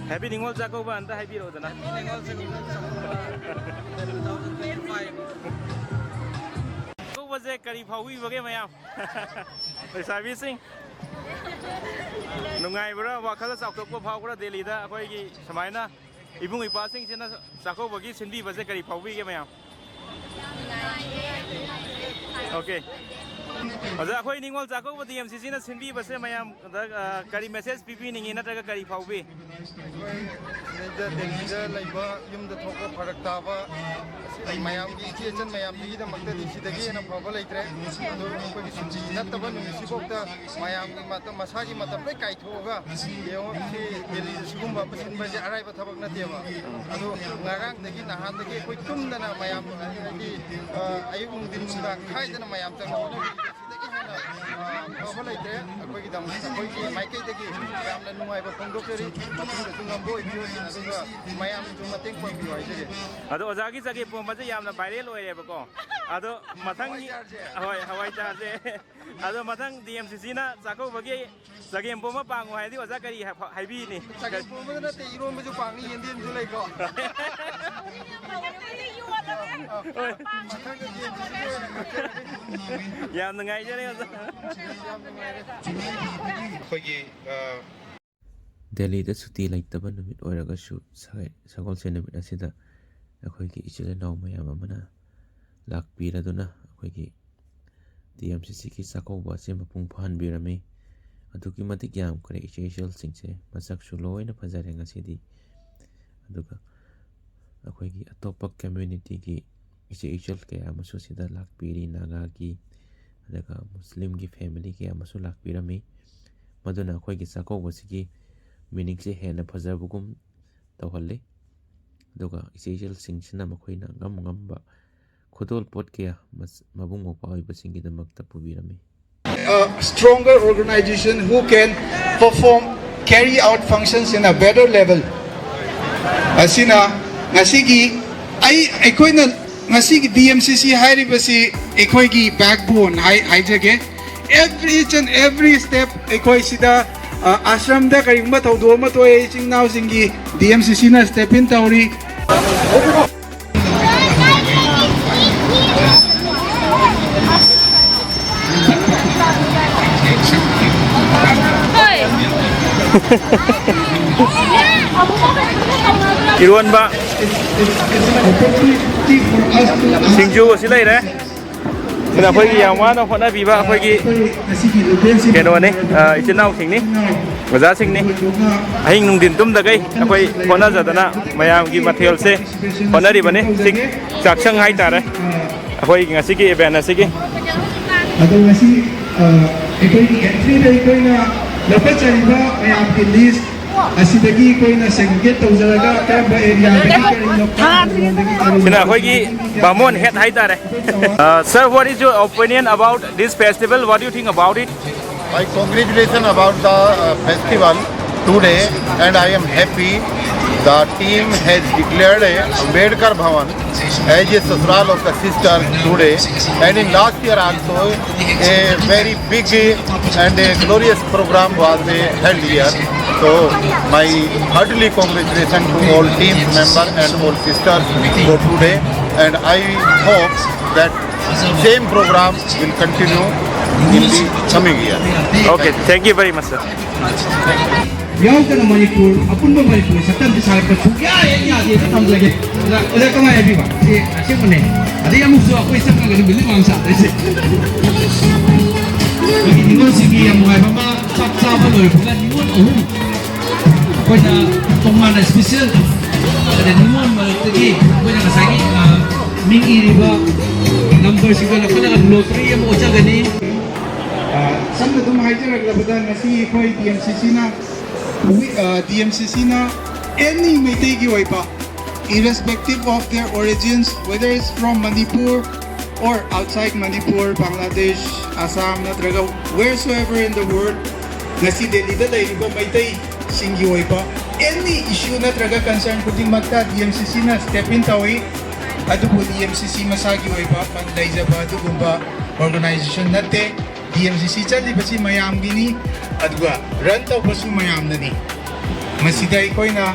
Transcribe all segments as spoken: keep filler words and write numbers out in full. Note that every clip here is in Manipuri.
Happy ꯅꯤꯉꯣꯜ ꯆꯥꯛꯀꯧꯕ ꯑꯝꯇ ꯍꯥꯏꯕꯤꯔꯛꯑꯣꯗꯅ꯫ ꯆꯥꯛꯀꯧꯕꯁꯦ ꯀꯔꯤ ꯐꯥꯎꯕꯤꯕꯒꯦ ꯃꯌꯥꯝ? ꯂꯩꯁꯥꯕꯤꯁꯤꯡ, ꯅꯨꯡꯉꯥꯏꯕ꯭ꯔꯥ? ꯋꯥꯈꯜ ꯆꯥꯎꯊꯣꯛꯄ ꯐꯥꯎꯕ꯭ꯔꯥ? ꯗꯦꯜꯂꯤꯗ ꯑꯩꯈꯣꯏꯒꯤ ꯁꯨꯃꯥꯏꯅ ꯏꯕꯨꯡ ꯏꯄ꯭ꯋꯥꯁꯤꯡꯁꯤꯅ ꯆꯥꯛꯀꯧꯕꯒꯤ ꯁꯤꯟꯕꯤꯕꯁꯦ ꯀꯔꯤ ꯐꯥꯎꯕꯤꯒꯦ ꯃꯌꯥꯝ? ꯑꯣꯀꯦ꯫ ꯑꯣꯖꯥ, ꯑꯩꯈꯣꯏ Ningol Chakkouba D M C ꯁꯤꯅ ꯁꯤꯟꯕꯤꯕꯁꯦ ꯃꯌꯥꯝꯗ, ꯑ, ꯀꯔꯤ ꯃꯦꯁꯦꯖ ꯄꯤꯕꯤꯅꯤꯡꯉꯤ ꯅꯠꯇ꯭ꯔꯒ ꯀꯔꯤ ꯐꯥꯎꯕꯤ? ꯑꯩꯈꯣꯏ ꯁꯤꯗꯩꯗ ꯗꯦꯜꯂꯤꯗ ꯂꯩꯕ ꯌꯨꯝꯗ ꯊꯣꯛꯄ ꯐꯔꯛ ꯇꯥꯕ ꯃꯌꯥꯝꯒꯤ ꯏꯆꯦ ꯏꯆꯟ ꯃꯌꯥꯝꯗꯨꯒꯤꯗꯃꯛꯇꯗꯤ ꯁꯤꯗꯒꯤ ꯍꯦꯟꯅ ꯐꯕ ꯂꯩꯇ꯭ꯔꯦ꯫ ꯑꯗꯣ ꯑꯩꯈꯣꯏꯒꯤ ꯁꯨꯇꯤ ꯅꯠꯇꯕ ꯅꯨꯃꯤꯠꯁꯤꯐꯥꯎꯗ ꯃꯌꯥꯝꯒꯤ ꯃꯇꯝ, ꯃꯁꯥꯒꯤ ꯃꯇꯝ ꯂꯣꯏ ꯀꯥꯏꯊꯣꯛꯑꯒ, ꯌꯦꯡꯉꯣ, ꯁꯤ ꯗꯦꯜꯂꯤꯗ ꯁꯤꯒꯨꯝꯕ ꯑꯃ ꯁꯤꯟꯕꯁꯦ ꯑꯔꯥꯏꯕ ꯊꯕꯛ ꯅꯠꯇꯦꯕ꯫ ꯑꯗꯣ ꯉꯔꯥꯡꯗꯒꯤ ꯅꯍꯥꯟꯗꯒꯤ ꯑꯩꯈꯣꯏ ꯇꯨꯝꯗꯅ ꯃꯌꯥꯝ, ꯍꯥꯏꯗꯤ, ꯑ, ꯑꯌꯨꯛ ꯅꯨꯡꯊꯤꯟ ꯅꯨꯡꯗꯥꯡ ꯈꯥꯏꯗꯅ ꯃꯌꯥꯝ ꯆꯪꯅ ꯍꯣꯠꯅꯕꯤꯔꯤꯕꯁꯤꯗꯒꯤ ꯍꯦꯟꯅ, ꯑ, ꯐꯕ ꯂꯩꯇ꯭ꯔꯦ꯫ ꯑꯩꯈꯣꯏꯒꯤꯗꯃꯛ, ꯑꯩꯈꯣꯏꯒꯤ ꯃꯥꯏꯀꯩꯗꯒꯤ ꯌꯥꯝꯅ ꯅꯨꯡꯉꯥꯏꯕ ꯐꯣꯡꯗꯣꯛꯆꯔꯤ꯫ ꯃꯇꯨꯡꯗꯁꯨ ꯉꯝꯕ ꯑꯣꯏꯕꯤꯌꯨ, ꯑꯗꯨꯒ ꯃꯌꯥꯝꯁꯨ ꯃꯇꯦꯡ ꯄꯥꯡꯕꯤꯌꯨ ꯍꯥꯏꯖꯒꯦ꯫ ꯑꯗꯣ ꯑꯣꯖꯥꯒꯤ ꯆꯒꯦꯝ ꯄꯣꯝꯕꯁꯦ ꯌꯥꯝꯅ ꯚꯥꯏꯔꯦꯜ ꯑꯣꯏꯔꯦꯕꯀꯣ꯫ ꯑꯗꯣ ꯃꯊꯪ, ꯍꯋꯥꯏꯖꯥꯔꯁꯦ꯫ ꯍꯣꯏ, ꯍꯋꯥꯏꯖꯥꯔꯁꯦ꯫ ꯑꯗꯣ ꯃꯊꯪ ꯗꯤ ꯑꯦꯝ ꯁꯤ ꯁꯤꯅ ꯆꯥꯛꯀꯧꯕꯒꯤ ꯆꯒꯦꯝ ꯄꯣꯝꯕ ꯄꯥꯡꯉꯨ ꯍꯥꯏꯗꯤ ꯑꯣꯖꯥ ꯀꯔꯤ ꯍꯥꯏ-, ꯍꯥꯏꯕꯤꯅꯤ? ꯆꯒꯦꯝ ꯄꯣꯝꯕꯗ ꯅꯠꯇꯦ, ꯏꯔꯣꯝꯕꯁꯨ ꯄꯥꯡꯅꯤ, ꯌꯦꯟꯗꯦꯝꯁꯨ ꯂꯩꯀꯣ꯫ ꯍꯣꯏ꯫ ꯃꯊꯪꯗ ꯗꯤ ꯑꯦꯝ ꯁꯤ ꯁꯤꯒꯤ ꯑꯣꯏꯅ ꯈꯟꯖꯔꯒꯦ꯫ ꯌꯥꯝ ꯅꯨꯡꯉꯥꯏꯖꯔꯦ ꯑꯣꯖꯥ꯫ ꯌꯥꯝ ꯅꯨꯡꯉꯥꯏꯔꯦ꯫ ꯑꯩꯈꯣꯏꯒꯤ, ꯑ, ꯗꯦꯜꯂꯤꯗ ꯁꯨꯇꯤ ꯂꯩꯇꯕ ꯅꯨꯃꯤꯠ ꯑꯣꯏꯔꯒꯁꯨ, ꯁ-, ꯁꯒꯣꯜꯁꯦꯟ ꯅꯨꯃꯤꯠ ꯑꯁꯤꯗ ꯑꯩꯈꯣꯏꯒꯤ ꯏꯆꯤꯜ ꯏꯅꯥꯎ ꯃꯌꯥꯝ ꯑꯃꯅ ꯂꯥꯛꯄꯤꯔꯗꯨꯅ ꯑꯩꯈꯣꯏꯒꯤ ꯗꯤ ꯑꯦꯝ ꯁꯤ ꯁꯤꯒꯤ ꯆꯥꯛꯀꯧꯕ ꯑꯁꯤ ꯃꯄꯨꯡ ꯐꯥꯍꯟꯕꯤꯔꯝꯃꯤ꯫ ꯑꯗꯨꯛꯀꯤ ꯃꯇꯤꯛ ꯌꯥꯝꯈ꯭ꯔꯦ ꯏꯆꯦ ꯏꯆꯜꯁꯤꯡꯁꯦ, ꯃꯁꯛꯁꯨ ꯂꯣꯏꯅ ꯐꯖꯔꯦ ꯉꯁꯤꯗꯤ꯫ ꯑꯗꯨꯒ ꯑꯩꯈꯣꯏꯒꯤ ꯑꯇꯣꯞꯄ ꯀꯝꯃ꯭ꯌꯨꯅꯤꯇꯤꯒꯤ ꯏꯆꯦ ꯏꯆꯜ ꯀꯌꯥ ꯑꯃꯁꯨ ꯁꯤꯗ ꯂꯥꯛꯄꯤꯔꯤ, ꯅꯥꯒꯥꯒꯤ, ꯑꯗꯨꯒ ꯃꯨꯁꯂꯤꯝꯒꯤ ꯐꯦꯃꯤꯂꯤ ꯀꯌꯥ ꯑꯃꯁꯨ ꯂꯥꯛꯄꯤꯔꯝꯃꯤ꯫ ꯃꯗꯨꯅ ꯑꯩꯈꯣꯏꯒꯤ ꯆꯥꯛꯀꯧꯕꯁꯤꯒꯤ ꯃꯤꯅꯤꯡꯁꯦ ꯍꯦꯟꯅ ꯐꯖꯕꯒꯨꯝ ꯇꯧꯍꯜꯂꯤ꯫ ꯑꯗꯨꯒ ꯏꯆꯦ ꯏꯆꯜꯁꯤꯡꯁꯤꯅ ꯃꯈꯣꯏꯅ ꯑꯉꯝ ꯑꯉꯝꯕ ꯈꯨꯗꯣꯜ ꯄꯣꯠ ꯀꯌꯥ ꯃꯁ-, ꯃꯕꯨꯡ ꯃꯧꯄ꯭ꯋꯥ ꯑꯣꯏꯕꯁꯤꯡꯒꯤꯗꯃꯛꯇ ꯄꯨꯕꯤꯔꯝꯃꯤ꯫ A stronger organization who can perform, carry out functions in a better level. ꯑꯁꯤꯅ ꯉꯁꯤꯒꯤ ꯑꯩ, ꯑꯩꯈꯣꯏꯅ ꯉꯁꯤꯒꯤ ꯗꯤ ꯑꯦꯝ ꯁꯤ ꯁꯤ ꯍꯥꯏꯔꯤꯕꯁꯤ ꯑꯩꯈꯣꯏꯒꯤ backbone ꯍꯥꯏ-, ꯍꯥꯏꯖꯒꯦ꯫ Every, each and every step ꯑꯩꯈꯣꯏ ꯁꯤꯗ ꯑ, ꯑꯥꯁ꯭ꯔꯝꯗ ꯀꯔꯤꯒꯨꯝꯕ ꯊꯧꯗꯣꯛ ꯑꯃ ꯊꯣꯛꯑꯦ, ꯏꯆꯤꯟ ꯏꯅꯥꯎꯁꯤꯡꯒꯤ ꯗꯤ ꯑꯦꯝ ꯁꯤ ꯁꯤꯅ step in ꯇꯧꯔꯤ꯫ ꯏꯔꯣꯟꯕ, ꯁꯤꯡꯖꯨ ꯑꯁꯤ ꯂꯩꯔꯦ꯫ ꯁꯤꯅ ꯑꯩꯈꯣꯏꯒꯤ ꯌꯥꯝ ꯋꯥꯅ ꯍꯣꯠꯅꯕꯤꯕ ꯑꯩꯈꯣꯏꯒꯤ ꯀꯩꯅꯣꯅꯤ, ꯑ, ꯏꯆꯤꯟ ꯏꯅꯥꯎꯁꯤꯡꯅꯤ, ꯑꯣꯖꯥꯁꯤꯡꯅꯤ꯫ ꯑꯍꯤꯡ ꯅꯨꯡꯊꯤꯟ ꯇꯨꯝꯗꯈꯩ ꯑꯩꯈꯣꯏ ꯍꯣꯠꯅꯖꯗꯅ ꯃꯌꯥꯝꯒꯤ ꯃꯊꯦꯜꯁꯦ ꯍꯣꯠꯅꯔꯤꯕꯅꯤ꯫ ꯁꯤ ꯆꯥꯛꯁꯪ ꯍꯥꯏꯇꯥꯔꯦ ꯑꯩꯈꯣꯏꯒꯤ ꯉꯁꯤꯒꯤ event ꯑꯁꯤꯒꯤ꯫ ꯑꯗꯣ ꯉꯁꯤ, ꯑ, ꯑꯩꯈꯣꯏꯒꯤ entry ꯗ ꯑꯩꯈꯣꯏꯅ ꯂꯧꯈꯠꯆꯔꯤꯕ ꯃꯌꯥꯝꯒꯤ list ꯑꯁꯤꯗꯒꯤ ꯑꯩꯈꯣꯏꯅ segregate ꯇꯧꯖꯔꯒ ꯀꯔꯝꯕ area ꯗꯒꯤ ꯀꯔꯤ ꯂꯧꯈꯠ, ꯀꯔꯤ ꯁꯤꯅ ꯑꯩꯈꯣꯏꯒꯤ ꯕꯥꯃꯣꯟ head ꯍꯥꯏꯇꯥꯔꯦ꯫ Uh, sir, what is your opinion about this festival? What do you think about it? My congratulations about the uh, festival today, and I am happy. The team has declared a Ambedkar Bhawan as a Sasural of the Sisters today, and in last year also a very big and a glorious program was uh, held here. So my heartily congratulations to all team member and all sisters for today, and I hope that same program will continue in the coming year. Okay, thank you very much, sir. ꯌꯥꯎꯗꯅ ꯃꯅꯤꯄꯨꯔ, ꯑꯄꯨꯟꯕ ꯃꯅꯤꯄꯨꯔ ꯁꯛꯇꯝꯁꯦ ꯁꯥꯒꯠꯄ ꯁꯨꯛꯌꯥ ꯍꯦꯛ ꯌꯥꯗꯦꯅ ꯊꯝꯖꯒꯦ꯫ ꯑꯣꯖꯥ, ꯑꯣꯖꯥ ꯀꯃꯥꯏ ꯍꯥꯏꯕꯤꯕ? ꯁꯤ ꯑꯁꯦꯡꯕꯅꯦ꯫ ꯑꯗꯩ ꯑꯃꯨꯛꯁꯨ ꯑꯩꯈꯣꯏ ꯆꯪꯉꯒ ꯅꯨꯃꯤꯠ ꯂꯨ ꯃꯥꯡ ꯁꯥꯗꯣꯏꯁꯦ꯫ ꯑꯩꯈꯣꯏꯒꯤ ꯅꯤꯉꯣꯜꯁꯤꯡꯒꯤ ꯌꯥꯝ ꯅꯨꯡꯉꯥꯏꯕ ꯑꯃ, ꯆꯥꯛ ꯆꯥꯕ ꯂꯣꯏꯕꯒ ꯅꯤꯉꯣꯜ ꯑꯍꯨꯝ ꯑꯩꯈꯣꯏꯅ ꯇꯣꯉꯥꯟꯅ special ꯑꯗ ꯅꯤꯉꯣꯜ ꯃꯔꯛꯇꯒꯤ ꯑꯩꯈꯣꯏꯅ ꯉꯁꯥꯏꯒꯤ, ꯑ, ꯃꯤꯡ ꯏꯔꯤꯕ number ꯁꯤꯡꯗꯣ ꯂꯧꯈꯠꯂꯒ lottery ꯑꯃ ꯑꯣꯠꯆꯒꯅꯤ꯫ ꯁꯝꯅ ꯑꯗꯨꯝ ꯍꯥꯏꯖꯔꯛꯂꯕꯗ, ꯉꯁꯤ ꯑꯩꯈꯣꯏ ꯗꯤ ꯑꯦꯝ ꯁꯤ ꯁꯤꯅ, ꯗꯤ ꯑꯦꯝ ꯁꯤ ꯁꯤꯅ any ꯃꯩꯇꯩꯒꯤ ꯑꯣꯏꯕ, irrespective of their origins, whether it's from Manipur or outside Manipur, Bangladesh, Assam, ꯅꯠꯇ꯭ꯔꯒ wheresoever in the world, ꯉꯁꯤ ꯗꯦꯜꯂꯤꯗ ꯂꯩꯔꯤꯕ ꯃꯩꯇꯩꯁꯤꯡꯒꯤ ꯑꯣꯏꯕ any issue ꯅꯠꯇ꯭ꯔꯒ concern ꯈꯨꯗꯤꯡꯃꯛꯇ ꯗꯤ ꯑꯦꯝ ꯁꯤ ꯁꯤꯅ step in ꯇꯧꯏ꯫ ꯑꯗꯨꯕꯨ ꯗꯤ ꯑꯦꯝ ꯁꯤ ꯁꯤ ꯃꯁꯥꯒꯤ ꯑꯣꯏꯕ ꯐꯟ ꯂꯩꯖꯕ ꯑꯗꯨꯒꯨꯝꯕ organization ꯅꯠꯇꯦ꯫ ꯗꯤ ꯑꯦꯝ ꯁꯤ ꯁꯤ ꯆꯠꯂꯤꯕꯁꯤ ꯃꯌꯥꯝꯒꯤꯅꯤ, ꯑꯗꯨꯒ ꯔꯟ ꯇꯧꯕꯁꯨ ꯃꯌꯥꯝꯅꯅꯤ꯫ ꯃꯁꯤꯗ ꯑꯩꯈꯣꯏꯅ,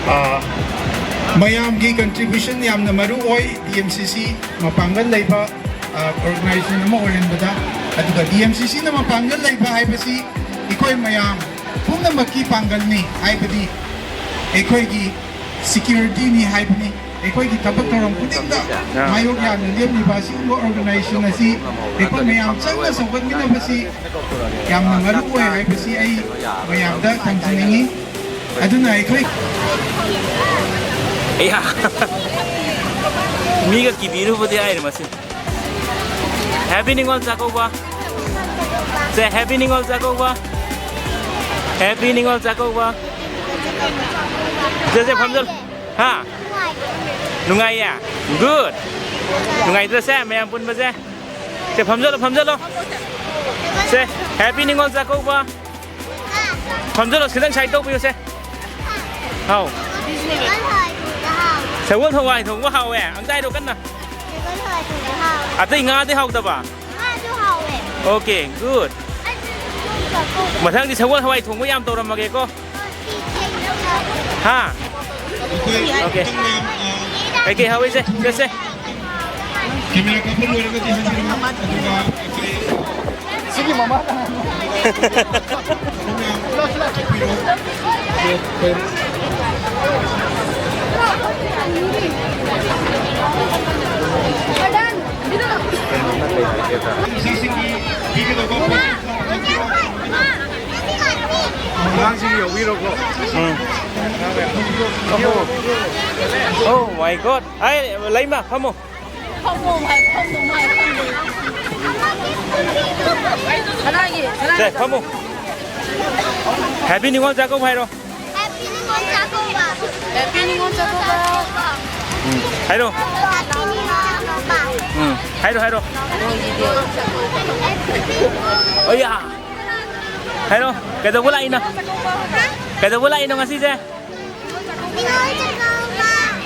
ꯑ, ꯃꯌꯥꯝꯒꯤ ꯀꯟꯇ꯭ꯔꯤꯕ꯭ꯌꯨꯁꯟ ꯌꯥꯝꯅ ꯃꯔꯨ ꯑꯣꯏ꯫ ꯗꯤ ꯑꯦꯝ ꯁꯤ ꯁꯤ ꯃꯄꯥꯡꯒꯜ ꯂꯩꯕ, ꯑ, ꯑꯣꯔꯒꯅꯥꯏꯖꯦꯁꯟ ꯑꯃ ꯑꯣꯏꯍꯟꯕꯗ, ꯑꯗꯨꯒ ꯗꯤ ꯑꯦꯝ ꯁꯤ ꯁꯤꯅ ꯃꯄꯥꯡꯒꯜ ꯂꯩꯕ ꯍꯥꯏꯕꯁꯤ ꯑꯩꯈꯣꯏ ꯃꯌꯥꯝ ꯄꯨꯝꯅꯃꯛꯀꯤ ꯄꯥꯡꯒꯜꯅꯤ, ꯍꯥꯏꯕꯗꯤ ꯑꯩꯈꯣꯏꯒꯤ ꯁꯤꯀ꯭ꯌꯨꯔꯤꯇꯤꯅꯤ ꯍꯥꯏꯕꯅꯤ꯫ ꯑꯩꯈꯣꯏꯒꯤ ꯊꯕꯛ ꯊꯧꯔꯝ ꯈꯨꯗꯤꯡꯗ ꯃꯥꯌꯣꯛ ꯌꯥꯝꯅ ꯂꯦꯞꯂꯤꯕ ꯑꯁꯤꯒꯨꯝꯕ ꯑꯣꯔꯒꯅꯥꯏꯖꯦꯁꯟ ꯑꯁꯤ ꯑꯩꯈꯣꯏ ꯃꯌꯥꯝ ꯆꯪꯅ ꯆꯥꯎꯈꯠꯃꯤꯟꯅꯕꯁꯤ ꯌꯥꯝꯅ ꯃꯔꯨ ꯑꯣꯏ ꯍꯥꯏꯕꯁꯤ ꯑꯩ ꯃꯌꯥꯝꯗ ꯊꯝꯖꯅꯤꯡꯏ꯫ ꯑꯗꯨꯅ ꯑꯩꯈꯣꯏ ꯑꯩꯍꯥ! ꯃꯤꯒ ꯀꯤꯕꯤꯔꯨꯕꯗꯤ ꯍꯥꯏꯔꯦ ꯃꯁꯤ꯫ Happy ꯅꯤꯉꯣꯜ ꯆꯥꯛꯀꯧꯕ꯫ ꯁꯦ, Happy ꯅꯤꯉꯣꯜ ꯆꯥꯛꯀꯧꯕ꯫ Happy ꯅꯤꯉꯣꯜ ꯆꯥꯛꯀꯧꯕ꯫ ꯁꯦ, ꯁꯦ, ꯐꯝꯖꯜꯂꯨ꯫ ꯍꯥ? ꯅꯨꯡꯉꯥꯏꯌꯦ? Good꯫ ꯅꯨꯡꯉꯥꯏꯇ꯭ꯔꯁꯦ ꯃꯌꯥꯝ ꯄꯨꯟꯕꯁꯦ? ꯁꯦ, ꯐꯝꯖꯜꯂꯣ, ꯐꯝꯖꯜꯂꯣ꯫ ꯁꯦ, Happy ꯅꯤꯉꯣꯜ ꯆꯥꯛꯀꯧꯕ꯫ ꯐꯝꯖꯜꯂꯣ, ꯈꯤꯇꯪ side ꯇꯧꯕꯤꯌꯨꯁꯦ꯫ ꯍꯥꯎ꯫ ꯁꯒꯣꯜ ꯍꯋꯥꯏ ꯊꯣꯡꯕ ꯍꯥꯎꯋꯦ꯫ ꯑꯝꯇ ꯍꯥꯏꯔꯣ ꯀꯟꯅ꯫ ꯑꯇꯩ ꯉꯥꯗꯤ ꯍꯥꯎꯇꯕ? Okay, good꯫ ꯃꯊꯪꯗꯤ ꯁꯒꯣꯜ ꯍꯋꯥꯏ ꯊꯣꯡꯕ ꯌꯥꯝ ꯇꯧꯔꯝꯃꯒꯦꯀꯣ꯫ ꯍꯥ? Okay꯫ ꯀꯩꯀꯩ ꯍꯥꯎꯏꯁꯦ? ꯆꯠꯁꯦ꯫ ꯀꯦꯃꯦꯔꯥ ꯀꯥꯞꯄ ꯂꯣꯏꯔꯒꯗꯤ ꯍꯥꯏꯕꯤꯔꯛꯑꯣ꯫ ꯑꯗꯨꯒ ꯑꯩꯈꯣꯏ ꯁꯤꯒꯤ ꯃꯃꯥ ꯀꯅꯥꯅꯣ? ꯑꯉꯥꯡꯁꯤꯡ ꯌꯥꯎꯕꯤꯔꯣꯀꯣ꯫ ꯎꯝ꯫ Oh my God꯫ ꯑꯩ ꯂꯩꯃ ꯐꯝꯃꯣ꯫ ꯐꯝꯃꯣ ꯍꯥꯏ, ꯐꯝꯃꯣ ꯍꯥꯏ, ꯐꯝꯃꯣ꯫ ꯁꯅꯥꯒꯤ, ꯁꯅꯥꯒꯤ꯫ ꯁꯦ, ꯐꯝꯃꯣ꯫ Happy ꯅꯤꯉꯣꯜ ꯆꯥꯛꯀꯧꯕ ꯍꯥꯏꯔꯣ꯫ Happy ꯅꯤꯉꯣꯜ ꯆꯥꯛꯀꯧꯕ꯫ Happy ꯅꯤꯉꯣꯜ ꯆꯥꯛꯀꯧꯕ꯫ ꯎꯝ, ꯍꯥꯏꯔꯣ꯫ Happy ꯅꯤꯉꯣꯜ ꯆꯥꯛꯀꯧꯕ꯫ ꯎꯝ, ꯍꯥꯏꯔꯣ, ꯍꯥꯏꯔꯣ꯫ ꯑꯣꯌꯥ꯫ ꯍꯥꯏꯔꯣ, ꯀꯩꯗꯧꯕ ꯂꯥꯛꯏꯅꯣ? ꯀꯩꯗꯧꯕ ꯂꯥꯛꯏꯅꯣ ꯉꯁꯤꯁꯦ?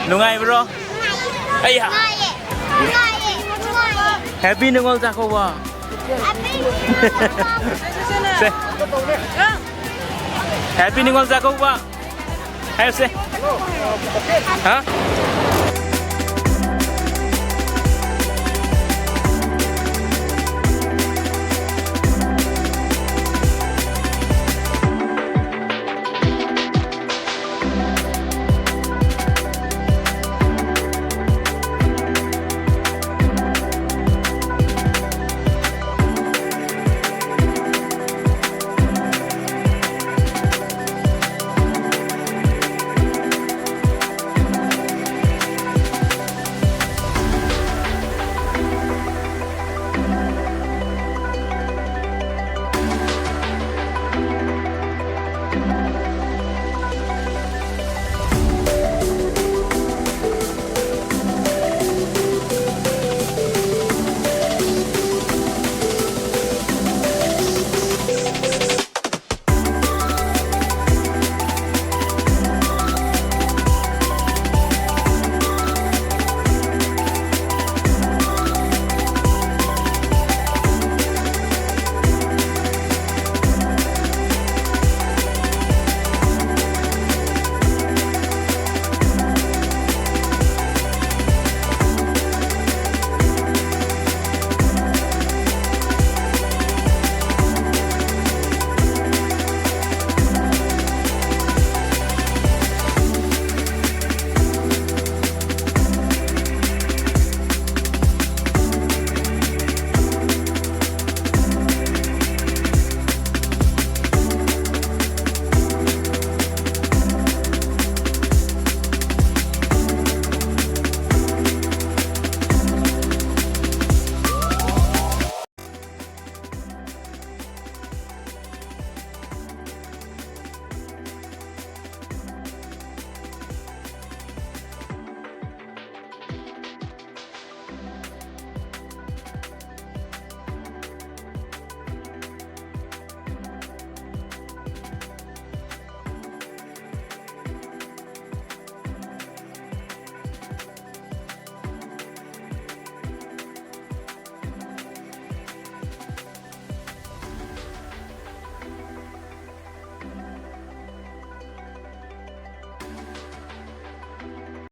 ꯅꯨꯡꯉꯥꯏꯕ꯭ꯔꯣ? ꯑꯩꯍꯥ! Happy ꯅꯤꯉꯣꯜ ꯆꯥꯛꯀꯧꯕ! ꯁꯦ꯫ Happy ꯅꯤꯉꯣꯜ ꯆꯥꯛꯀꯧꯕ ꯍꯥꯏꯔꯁꯦ꯫ ꯍꯥ?